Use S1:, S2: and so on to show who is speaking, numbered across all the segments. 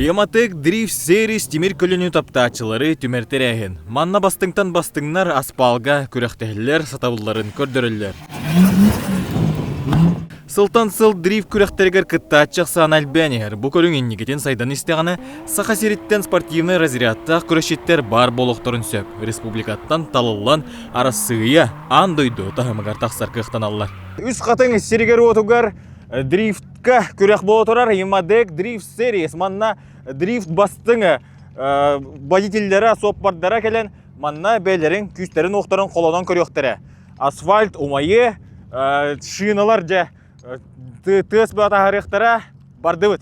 S1: Яматек Дрифт Series тимир көлөнү таптааччылары түмэр тэрээһин. Манна бастыҥтан бастыҥнар аспаалга күрэхтэһэллэр, сатабылларын көрдөрөллөр. Сылтан сыл дрифт күрэхтэригэр кыттааччы ахсаана элбээн иһэр. Бу көрүҥ инникитин сайдан истэҕинэ, Саха сириттэн спортивнай разрядтаах күрэсчиттэр баар буолуохтарын сөп. Республикаттан талыллан Арассыыйа, аан дойду таһымыгар тахсар кыахтаналлар. Үс хатыҥ сиригэр-уотугар дрифтка күрэх буола турар Ямадек Дрифт Series. Манна дрифт бастыҥ водителлэрэ, суоппардара кэлэн манна бэйэлэрин күүстэрин-уохтарын холонон көрүөхтэрэ. Асфальт умайыа, шиналар дьэ тыас быа таһаарыахтара. Бардыбыт.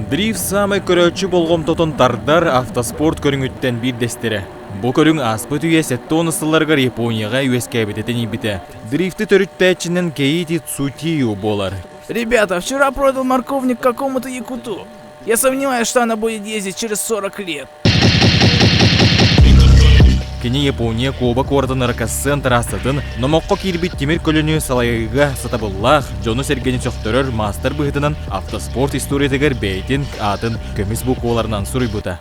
S1: Дрифт саамай көрөөччү болҕомтотун тардар автоспорт көрүҥүттэн биирдэстэрэ. Бу көрүҥ ааспыт үйэ 70 сылларыгар Японияҕа үөскээбитэ тэнийбитэ. Дрифти төрүттээччинэн Кейити Цутию буолар.
S2: Ребята, вчера продал морковник какому-то якуту. Я сомневаюсь, что она будет ездить через 40 лет.
S1: Кини Япония Куба куоратын Ракассен трассатын номоххо киирбит тимир көлөнү салайыыга сатабыллаах, дьону-сэргэни сөхтөрөр маастар быһыытынан автоспорт историятыгар бэйэтин аатын көмүс букваларынан суруйбута.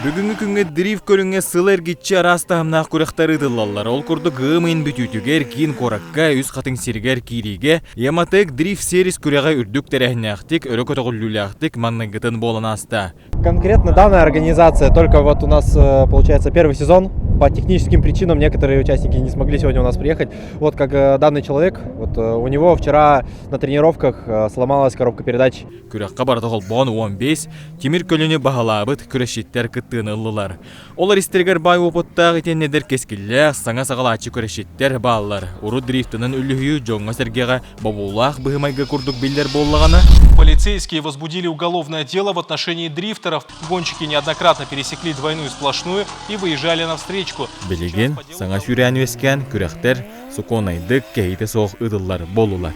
S1: Бүгүҥҥү күҥҥэ дрифт көрүҥҥэ сыл эргиччи араас таһымнаах күрэхтэр ыытыллаллар. Ол курдук ыам ыйын бүтүүтүгэр киин куоракка Үс Хатыҥ сиригэр киириигэ Яматек Дрифт Series күрэҕэ үрдүк тэрээһиннээхтик, өрө көтөҕүллүүлээхтик маҥнайгытын буолан ааста.
S3: Конкретно данная организация только вот у нас, получается, первый сезон. По техническим причинам некоторые участники не смогли сегодня у нас приехать. Вот как данный человек, вот у него вчера на тренировках сломалась коробка передач.
S1: Күрэххэ барыта холбоон 15 тимир көлөнү баһылаабыт күрэсчиттэр кыттыыны ыллылар. Олор истэригэр баай уопуттаах итиэннэ эдэр кэскиллээх саҥа саҕалааччы күрэсчиттэр бааллар. Урут дрифтынан үллүһүйүү дьоҥҥо-сэргэҕэ бобуулаах быһымайга курдук биллэр буоллаҕына,
S4: Полицейские возбудили уголовное дело в отношении дрифтеров. Гонщики неоднократно пересекли двойную сплошную и выезжали на встречку.
S1: Билигин саҥа сүүрээн үөскээн күрэхтэр сокуоннайдык кэһиитэ суох ыытыллар буоллулар.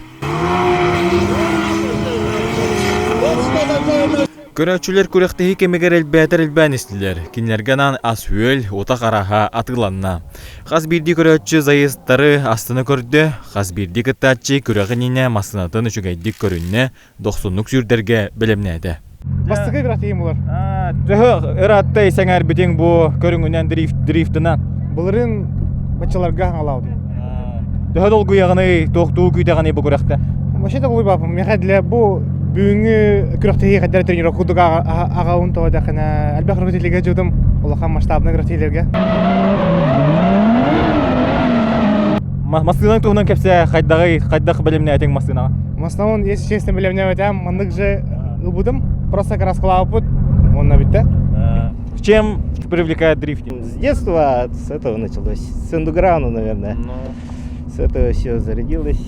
S1: Көрөөччүлэр күрэхтэһии кэмигэр элбээтэр элбээн истилэр. Кинилэргэ анаан ас-үөл, утах араһа атыыланна. Хас биирдии көрөөччү заездтары астына көрдө, хас биирдии кыттааччы күрэх иннинэ массыынатын үчүгэйдик көрүннэ, дохсуннук сүүрдэргэ бэлэмнээтэ.
S5: Бастакы күрэхтэһиим буолар.
S1: Төһө ырааттай сэҥээрбитиҥ бу көрүҥүнэн дрифтынан?
S5: Былырыын баччаларга хаҥалаабытым.
S1: Төһө долгуйаҕыный, туохтуу күүтэҕиний бу күрэхтэ?
S5: Вообще долгуйбаппын. Миэхэ для бу бүгүҥҥү күрэхтэһии хайдах тренировка курдук аҕабын тоҕо дэххинэ элбэх күрэхтэһиилэргэ дьудум улахан масштабнай күрэхтэһиилэргэ.
S1: Массыынаҥ туһунан кэпсээ, хайдаҕый, хайдах бэлэмнээтиҥ массыынаҕа?
S5: В если честно, бэлэмнээбэтим, маннык же ылбытым, просто краскалаабыппыт, уонна бүттэ.
S1: Чем привлекает дрифтинг?
S6: С детства с этого началось, с эндуграуна, наверное. С этого все зарядилось.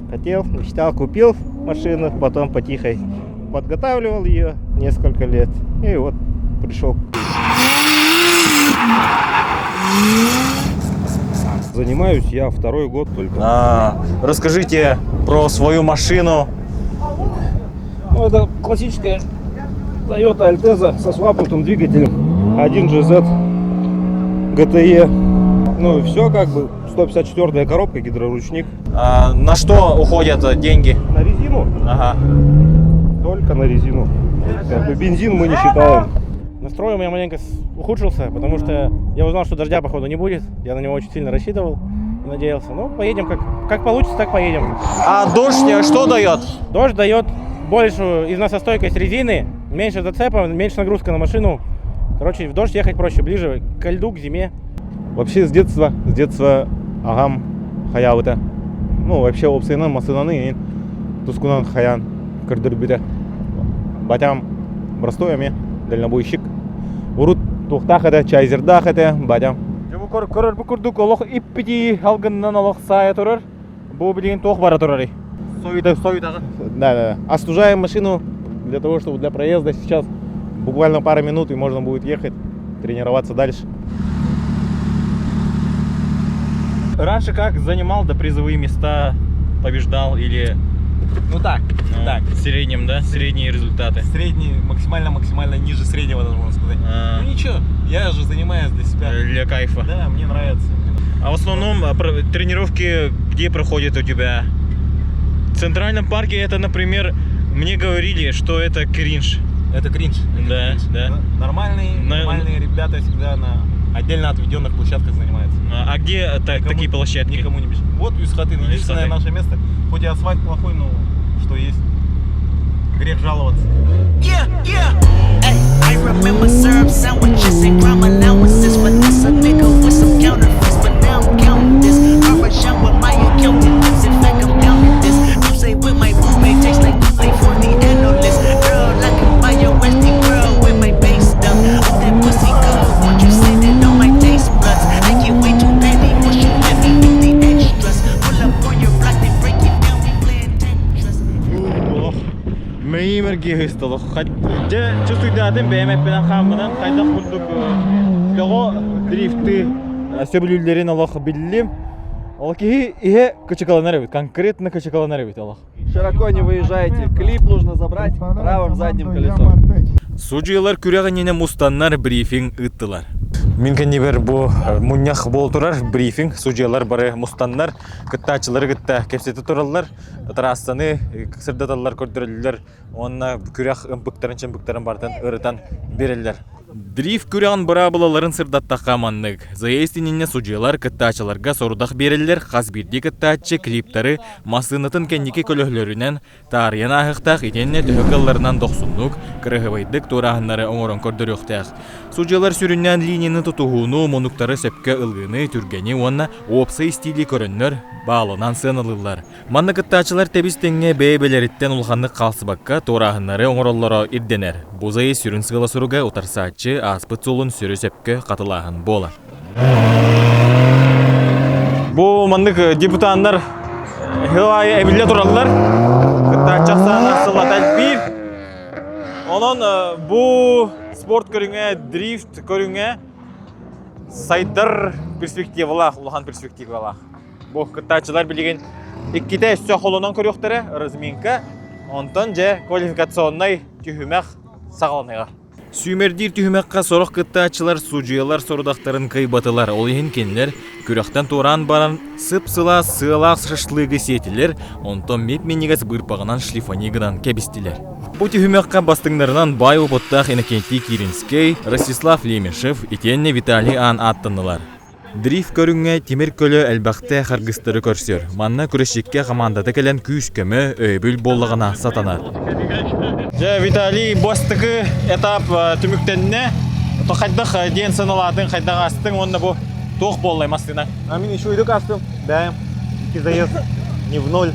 S6: Хотел, мечтал, купил машину, потом потихо подготавливал ее несколько лет. И вот пришел.
S7: Занимаюсь я второй год только.
S1: А, расскажите про свою машину.
S7: Ну, это классическая Toyota Alteza со свапнутым двигателем 1GZ GTE. Ну и все как бы. 154 коробка, гидроручник.
S1: А, на что уходят деньги?
S7: На резину?
S1: Ага.
S7: Только на резину. Как бы бензин мы не считаем.
S5: Настрой у меня маленько ухудшился, потому что я узнал, что дождя, походу, не будет. Я на него очень сильно рассчитывал и надеялся. Ну, поедем, как получится, так поедем.
S1: А дождь что дает?
S5: Дождь дает большую износостойкость резины, меньше зацепа, меньше нагрузка на машину. Короче, в дождь ехать проще, ближе к льду, к зиме.
S8: Вообще с детства аҕам хайаабыта. Ну, вообще уопсайынан массыынаны тускунан хайаан көрдөрбүтэ. Батям простой эмиэ дальнобойщик. Урут туохтаах этэ, чайзердаах этэ, батям.
S1: Бу көрөр бу курдук олох иппити алгынынан олох саайа турар. Бу билигин туох бара турарый? Сойда, сойдаҕа.
S8: Да. Остужаем машину для того, чтобы для проезда сейчас буквально пару минут и можно будет ехать, тренироваться дальше.
S1: Раньше как занимал до призовые места, побеждал или
S8: Ну так,
S1: ну,
S8: так.
S1: в среднем, да? Средние результаты.
S8: Средний, максимально-максимально ниже среднего, даже можно сказать.
S1: А,
S8: Ну ничего, я же занимаюсь для себя.
S1: Для кайфа.
S8: Да, мне нравится.
S1: А в основном тренировки где проходят у тебя? В Центральном парке это, например, мне говорили, что это кринж.
S8: Это кринж. Это
S1: Да,
S8: кринж.
S1: да.
S8: Нормальные, нормальные ребята всегда на отдельно отведенных площадках занимаются.
S1: А где
S8: Никому-
S1: такие площадки?
S8: Никому не мешает. Вот Үс Хатыҥ, единственное
S1: Үс Хатыҥ.
S8: наше место. Хоть и асфальт плохой, но что есть. Грех жаловаться.
S9: Yeah. Ay, I remember syrup sandwiches and crime allowances. Finesse a nigga with some counterfeits, but now I'm counting this. Parmesan with my accountant lips. In fact, I'm down to this. You say with my roommate tastes like Kool-Aid for the analyst. Girl, I can buy your Westie world with my base stuff. Oh, that pussy good. Won't you sit it on my taste buds? I get way too petty. Won't you let me do the extras? Pull up on your block, then break it down. We playing Tetris.
S1: Мэйимер киһистолох. Дьэ, чувствуйдаатын бэйэм эппинэн хааммынан хайдах курдук тоҕо дрифты сөбүлүүллэрин олох биллим. Ол киһи иһэ кычыкаланар эбит, конкретно кычыкаланар эбит олох.
S10: Широко не выезжайте. Клип нужно забрать правым задним колесом.
S1: Судьялар күрэх иннинэ мустаннар брифинг ыыттылар. Мин кэннибэр бу мунньах буол турар брифинг судьялар бары мустаннар кыттааччылары кытта кэпсэтэ тураллар трассаны сырдаталлар көрдөрөллөр уонна күрэх ымпыктарын-чымпыктарын барытын ырытан биэрэллэр. Дрифт күрэҕин быраабылаларын сырдаттахха маннык. Заезд иннинэ судьуйалар кыттааччыларга сорудах биэрэллэр, хас биирдии кыттааччы клиптары массыынатын кэнники көлөһөлөрүнэн таарыйан ааһыахтаах итиэннэ төһө кыалларынан дохсуннук, кыраһыабайдык туорааһыннары оҥорон көрдөрүөхтээх. Судьуйалар сүрүннээн линияны тутуһууну, муннуктары сөпкө ылыыны, түргэни уонна уопсай истиили көрөннөр баалынан сыаналыыллар. Манна кыттааччылар тэбис-тэҥҥэ бэйэ-бэйэлэриттэн улаханнык хаалсыбакка туорааһыннары оҥороллоро ирдэнэр. Бу заезд сүрүн сыала-соруга утарсааччы ааспыт суолун сүрү сөпкө хатылааһын буолар. Бу маннык депутаттар сыл аайы эбиллэ тураллар. Кыттааччы ахсаана сыллата элбиир. Онон бу спорт көрүҥэ, дрифт көрүҥэ сайдар перспективалаах, улахан перспективалаах. Бу кыттааччылар билигин иккитэ өссө холонон көрүөхтэрэ, разминка, онтон дьэ квалификационнай түһүмэх саҕаланыаҕа. Сүүмэрдиир түһүмэххэ сорох кыттааччылар судьуйалар сорудахтарын кыайбатылар, ол иһин кинилэр күрэхтэн туораан баран сып-сылаас сыалаах шашлыгы сиэтилэр, онтон мип-минньигэс быырпаҕынан шлифани гынан кэбистилэр. Бу түһүмэххэ бастыҥнарынан баай опыттаах Иннокентий Киринскэй, Ростислав Лемешев итиэннэ Виталий Ан ааттаннылар. Дрифт көрүҥҥэ тимир көлө элбэхтэ харгыстары көрсөр. Манна күрэсчиккэ хамаандата кэлэн күүс-көмө, өйөбүл буоллаҕына сатанар. Дьэ, Виталий, бастакы этап түмүктэннэ. Хайдах диэн сыаналаатыҥ, хайдах астыҥ уонна бу туох буоллай массыына?
S8: А мин еще үйдүк астым. Да, икки заезд не в ноль.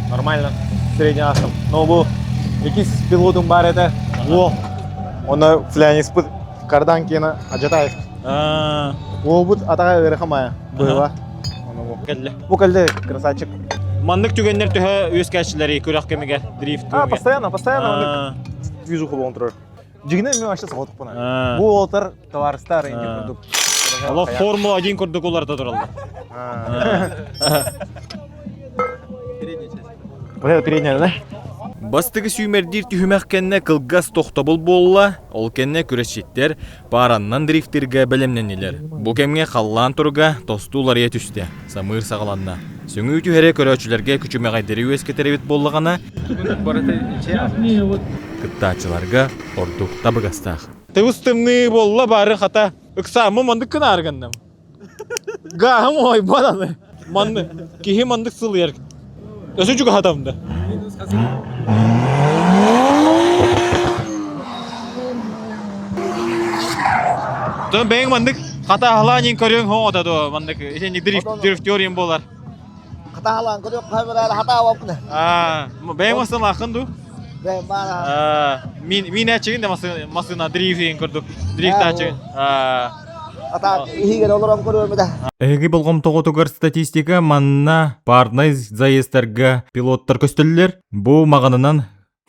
S8: Нормально. Средний астым. Но бу иккис пилотум бар это. Во. Оны фляниспыт кардан кена ажатаев. Уолбут атаҕа ыарахан быһыла.
S1: Кэллэ.
S8: Бу кэллэ красавчик.
S1: Маннык түгэннэр төһө үөскээччилэри күрэх кэмигэр дрифт
S8: А, постоянно, постоянно маннык движуху болон турар. Дьигинэ мен вообще соҕотохпун. Бу уолтар товарыстар инди курдук.
S1: Олох Формула-1 курдук уларыта тураллар.
S8: Вот это передняя, да?
S1: Бастакы сүүмэрдиир түһүмэх кэннэ кылгас тохтобул буолла, ол кэннэ күрэсчиттэр паараннан дрифтергэ бэлэмнэннилэр. Бу кэмҥэ халлаан туруга тосту уларыйа түстэ, самыыр саҕаланна. Сөҥүү түһэрэ көрөөччүлэргэ күчүмэҕэйдэри үөскэтэр эбит буоллаҕына, кыттааччыларга ордук табыгастаах. Тыбыс тымныы буолла бары хата ыксааммын маннык гынаары гынным. Гааһым ойбон аны. Манны киһи маннык сылыйар. Өсө чугаһатам да. Тон бэйэҥ маннык хатааһылаан көрүөҥ хоҥото дуо маннык итинник дрифтериум буолар.
S10: Хатаалаан көрүөх камераны хатаабаппын.
S1: Аа, бэйэҥ массыыналааххын дуу?
S10: Бэйэм
S1: баара. Мин мин ээччигин да массыына дрифтиин курдук дрифтааччыгын. Аа.
S10: Атаак иһигэр олорон көрүөм этэ.
S1: Эһиги болҕомтоҕутугар статистика манна парнай заездтарга пилоттар көстөллөр. Бу маҕанынан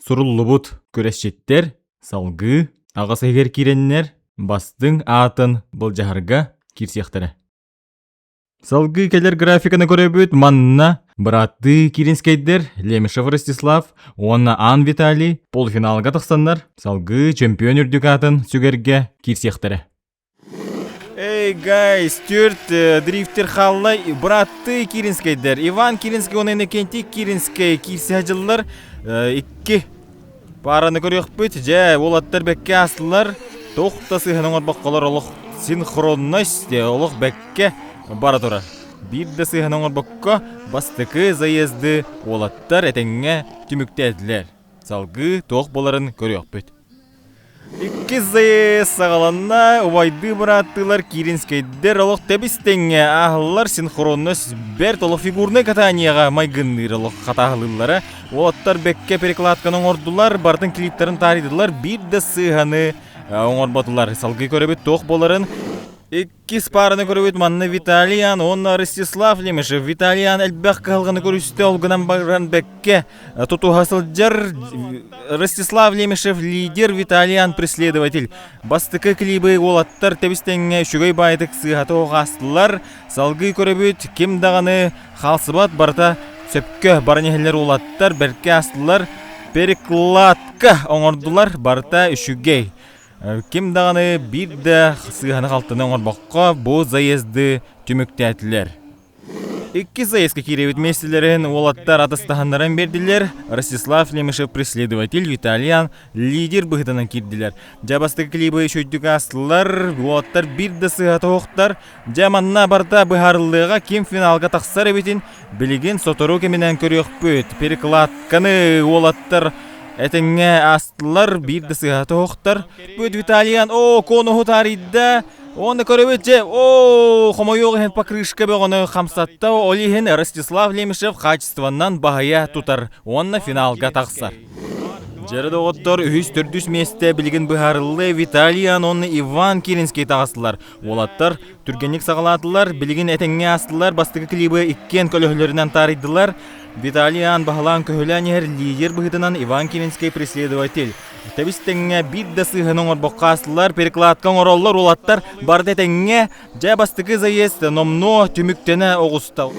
S1: суруллубут күрэсчиттэр салгыы аҕыс иһигэр киирэннэр бастыҥ аатын былдьаһарга киирсиэхтэрэ. Салгыы кэлэр графиканы көрөбүт. Манна бырааттыы Киринскэйдэр Лемешев Ростислав уонна Ан Виталий полуфиналга тахсаннар салгыы чемпион үрдүк аатын сүгэргэ киирсиэхтэрэ. Эй, guys, түөрт дрифтер хаалла бырааттыы Киринскэйдэр. Иван Киринский уонна Иннокентий Киринскэй киирсиһэ дьыллар икки Паараны көрүөхпүт, дьэ, уолаттар бэккэ аастылар, туох да сыыһаны оҥорбокколор олох синхронность, олох бэккэ бара турар. Биир да сыыһаны оҥорбокко бастакы заезды уолаттар этэҥҥэ түмүктээтилэр. Салгыы туох буоларын көрүөхпүт. Иккис заезд саҕаланна, убайдыы бырааттыылар Киринскэйдэр олох тэбис-тэҥҥэ ааһаллар, синхронность бэрт олох фигурнай катанияҕа майгынныыр олох хатааһылыыллара. Уолаттар бэккэ перекладканы оҥордулар, барытын клиптарын таарыйдылар, биир да сыыһаны оҥорботулар. Салгыы көрөбүт туох буоларын. Иккис паараны көрөбүт манна Виталиян уонна Ростислав Лемешев. Виталиян элбэх кыһалҕаны көрүстэ, ол гынан баран бэккэ тутуһа сылдьар. Ростислав Лемешев лидер, Виталиян преследователь. Бастакы клибы уолаттар тэбис-тэҥҥэ үчүгэй баайдык сыыһата оҕаастылар. Салгыы көрөбүт, ким даҕаны хаалсыбат барыта сөпкө баран иһэллэр уолаттар бэркэ аастылар. Перекладка оҥордулар, барыта үчүгэй. Ким даҕаны биир да сыыһаны-халтыны оҥорбокко бу заезды түмүктээтилэр. Иккис заездка киирэбит миэстэлэрин уолаттар атастаһаннаран биэрдилэр. Ростислав Лемешев преследователь, Виталиян лидер быһыытынан киирдилэр. Дьэ бастакы клибы үчүгэйдик аастылар, уолаттар биир да сыыһа тоһуохтар. Дьэ манна барыта быһаарыллыаҕа ким финалга тахсар эбитин билигин сотору кэминэн көрүөхпүт. Перекладканы уолаттар этэҥҥэ аастылар, биир да сыыһа тоһуохтар. Бүт Виталиян оо конуһу таарыйда. Уонна көрөбүт дьэ оо хомойуох иһин покрышка бөҕөнү хамсатта. Ол иһин Ростислав Лемешев качествоннан баһыйа тутар уонна финалга тахсар. Дьэрэ доҕоттор үһүс төрдүс миэстэ билигин быһаарыллыа Виталиян уонна Иван Киринский таҕыстылар. Уолаттар түргэнник саҕалаатылар, билигин этэҥҥэ аастылар, бастакы клибы иккиэн көлөһөлөрүнэн таарыйдылар. Виталий Ан баһылаан көһүлээн иһэр лидер быһыытынан Иван Киринский преследователь. Тэбис тэҥҥэ биир да сыыһаны оҥорбокко аастылар, перекладка оҥороллор уолаттар барыта этэҥҥэ. Дьэ бастакы заезд номнуо түмүктэнэ оҕуста.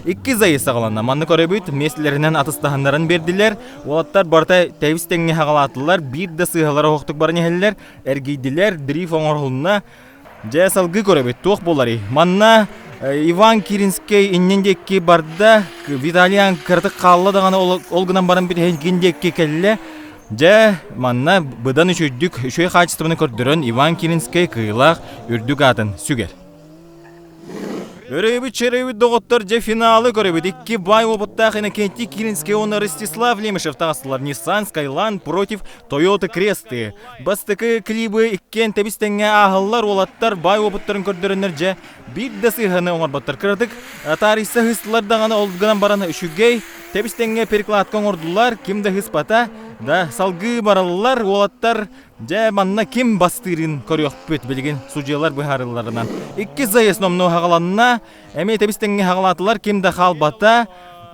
S1: Икки заезд саҕаланна. Манна көрөбүт, миэстэлэринэн атыстаһыннаран биэрдилэр. Уолаттар барыта тэбис тэҥҥэ саҕалаатылар, биир да сыыһалара оһохтук баран иһэллэр. Эргийдилэр, дрифт оҥоһулунна. Дьэ, салгыы көрөбүт, туох буоларый? Манна Иван Киринскэй иннин диэки барда, Виталий кыратык хаалла даҕаны ол, ол гынан баран бүтэһигин диэки кэллэ. Дьэ, манна быдан үчүгдүк, үчүгэй хаачыстыбаны көрдөрөн Иван Киринскэй кыайыылаах үрдүк аатын сүгэр. Өрөйбүт чөрөйбүт доҕоттор дьэ финалы көрөбүт. Икки баай опыттаах Иннокентий Киринский уонна Ростислав Лемешев таҕыстылар. Nissan Skyline против Toyota Кресты. Бастакы клибы иккиэн тэбис-тэҥҥэ ааһаллар уолаттар баай опыттарын көрдөрөннөр дьэ биир да сыыһаны оҥорботтор. Кыратык таарыйса ыһыстылар даҕаны ол гынан баран үчүгэй тэбис-тэҥҥэ перекладка оҥордулар. Ким да ыһыспата. Да салгыы бараллар уолаттар Дьэ, манна ким бастыырын көрүөхпүт билигин судьуйалар быһаарыыларынан. Иккис заезд номнуо хаҕаланна. Эмиэ тэбис-тэҥҥэ хаҕалаатылар, ким да хаалбата.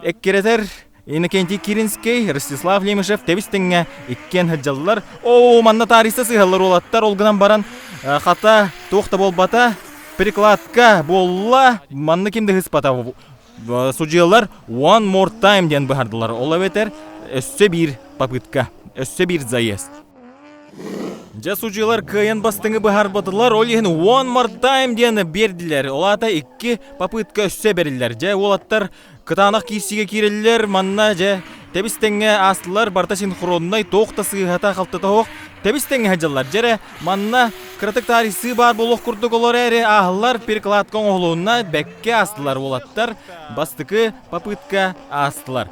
S1: Эккирэтэр Иннокентий Киринский, Ростислав Лемешев тэбис-тэҥҥэ иккиэн сылдьаллар. Оо, манна таарыйса сыыһаллар уолаттар, ол гынан баран хата туох да буолбата. Перекладка буолла, манна ким да ыһыспата. Судьуйалар one more time диэн быһаардылар. Ол эбэтэр өссө биир попытка, өссө биир заезд. Дьэ судьуйалар кыайан бастыҥы быһаарбатылар, ол иһин one more time диэн биэрдилэр. Ол аата икки попытка өссө бэриллэр. Дьэ уолаттар кытаанах киирсиигэ киирэллэр, манна дьэ тэбис тэҥҥэ аастылар, барыта синхроннай, туох да сыыһата халтата суох тэбис тэҥҥэ сылдьаллар. Дьэ эрэ манна кыратык таарыйсыы баар буолуох курдук олор эрэ ааһаллар, перекладка оҥоһулунна, бэккэ аастылар уолаттар, бастакы попытка аастылар.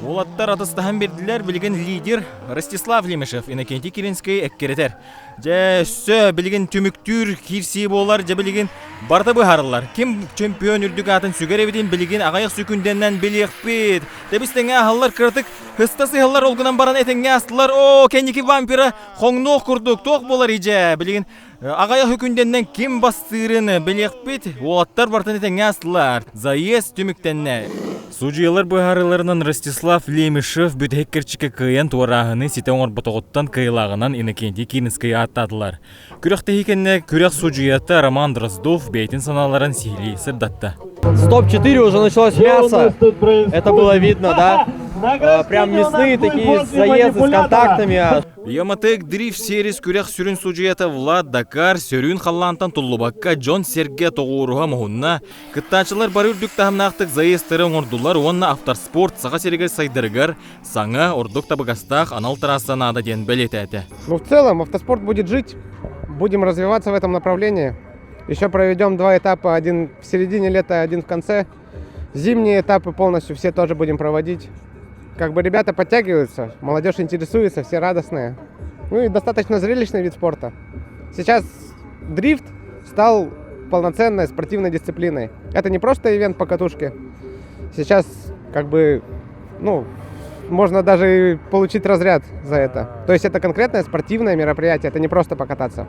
S1: Уолаттар атастаһан биэрдилэр, билигин лидер Ростислав Лемешев, Иннокентий Киринский эккирэтэр. Дьэ, өссө билигин түмүктүүр киирсии буолар, дьэ билигин барыта быһаарыллар. Ким чемпион үрдүк аатын сүгэр эбитин билигин аҕыйах сөкүүндэнэн билиэхпит. Тэбис тэҥҥэ аһаллар, кыратык хыста сыһаллар, ол гынан баран этэҥҥэ астылар. Оо, кэнники вампира хоҥнуох курдук, туох буолар дьэ, билигин Аҕыйах өкүндэннэн ким бастыырын билиэхпит, уолаттар барытын этэҥҥэ астылар. Заезд түмүктэннэ. Судьуйалар быһаарыыларынан Ростислав Лемешев бүтэһик кэрчиккэ кыайан туорааһыны ситэ оҥорботоҕуттан кыайыылааҕынан Иннокентий Киринскэй ааттаатылар. Күрэхтэһии кэннэ күрэх судьуйата Роман Дроздов бэйэтин санааларын сиһилии сырдатта.
S3: Стоп-4 уже началось мясо. Это было видно, да? Прям мясные такие заезды с контактами.
S1: Яматек Дрифт Series күрэх сүрүн судьуйата Влад Дакар сөрүүн халлаантан туллубакка дьон-сэргэ тоҕуоруһа муһунна. Кыттааччылар бары үрдүк таһымнаахтык заездтары оҥордулар уонна автоспорт Саха сиригэр сайдарыгар саҥа, ордук табыгастаах анал трасса наада диэн бэлиэтээтэ.
S11: Ну, в целом, автоспорт будет жить, будем развиваться в этом направлении. Еще проведем два этапа, один в середине лета, один в конце. Зимние этапы полностью все тоже будем проводить. Как бы ребята подтягиваются, молодежь интересуется, все радостные. Ну и достаточно зрелищный вид спорта. Сейчас дрифт стал полноценной спортивной дисциплиной. Это не просто ивент по катушке. Сейчас как бы, ну, можно даже получить разряд за это. То есть это конкретное спортивное мероприятие, это не просто покататься.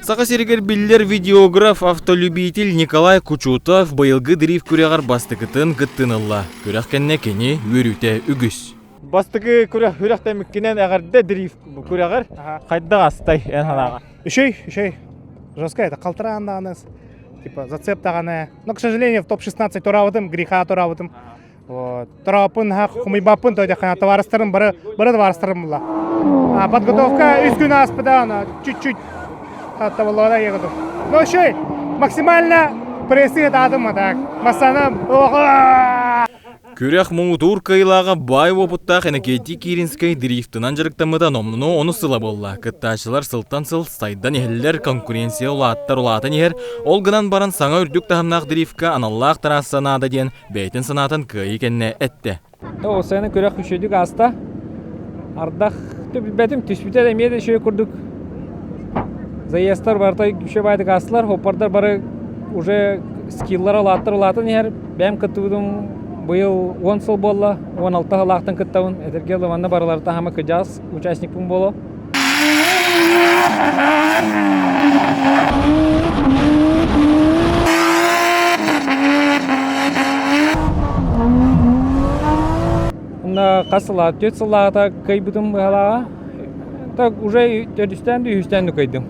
S1: Саха сиригэр биллэр видеограф, автолюбитель Николай Кучутов быйылгы дрифт күрэҕэр бастакытын кыттыыны ылла. Күрэх кэннэ кини үөрүүтэ үгүс.
S8: Бастакы күрэх күрэхтэммиккинэн эҕэрдэ дрифт күрэҕэр хайдах астай эн санааҕа?
S5: Үчүй, үчүй. Жестко это қалтыраан даҕаны, типа зацеп даҕаны. Но, к сожалению, в топ-16 тураабытым, греха тураабытым. Вот. Торооппун хомуйбаппын то табаарыстарым бары бары табаарыстарым була. А подготовка үс күн ааспыта, она чуть-чуть табыллара еготу. Но еще максимально прессы таатым так. Массана
S1: Күрэх муҥутуур кыайыылааҕа баай уопуттаах Иннокентий Киринскэй дрифтынан дьарыктаммыта номнуо онус сыла буолла. Кыттааччылар сылтан сыл сайдан иһэллэр, конкуренция улааттар улаатан иһэр. Ол гынан баран саҥа үрдүк таһымнаах дрифтка аналлаах трасса наада диэн бэйэтин санаатын кыайыы кэннэ эттэ.
S12: Ол сайыны күрэх үчүгэйдик ааста. Ардах билбэтим түспүтэ да эмиэ да үчүгэй курдук. Заездтар барыта үчүгэй баайдык аастылар. Хоппордар бары уже скиллара улааттар улаатан иһэр. Бэйэм кыттыбытым быйыл 10 сыл буолла. 16 сылаахтан кыттабын. Этэргэ дылы манна барыларыттан хаама кыдьаас участникпын буолуо. Онно хас сыллаах, түөрт сыллааҕыта кыайбытым быһалааҕа. Так уже төрдүстээн да үһүстээн да кыайдым.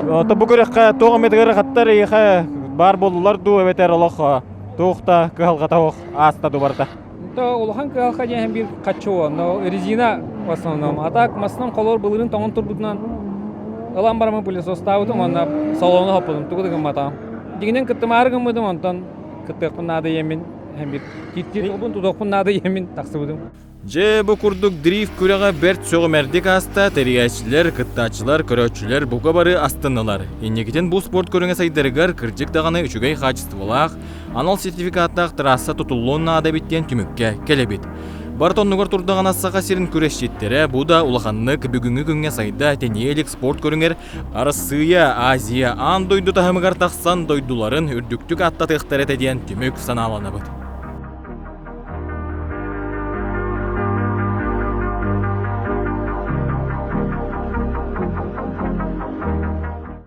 S8: Ото бу күрэххэ туох эмэ ыарахаттар эйиэхэ баар буоллулар дуу эбэтэр олох туох да кыһалҕата суох ааста дуу барыта?
S12: То улахан кыһалҕа диэн биир хаччы но резина в основном. А так массынан холор былырыын тоҥон турбутунан ылан бараммын пылесостаабытым уонна салону хоппутум тугу да гымматаҕым. Дьиҥинэн кыттымаары гыммытым онтон кыттыахпын наада диэммин биир тиит тутуохпун наада диэммин тахсыбытым.
S1: Дьэ, бу курдук дрифт күрэҕэ бэрт сөҕүмэрдик ааста, тэрийээччилэр, кыттааччылар, көрөөччүлэр бука бары астыннылар. Инникитин бу спорт көрүҥэ сайдарыгар кырдьык даҕаны үчүгэй хаачыстыбалаах, анал сертификаттаах трасса тутуллуон наада эбит диэн түмүккэ кэлэбит. Барыт оннугар турдаҕына Саха сирин күрэсчиттэрэ бу да улаханнык бүгүҥҥү күҥҥэ сайда тэнийэ илик спорт көрүҥэр Арассыыйа, Азия, аан дойду таһымыгар тахсан дойдуларын үрдүктүк ааттатыахтара этэ диэн түмүк санааланабыт.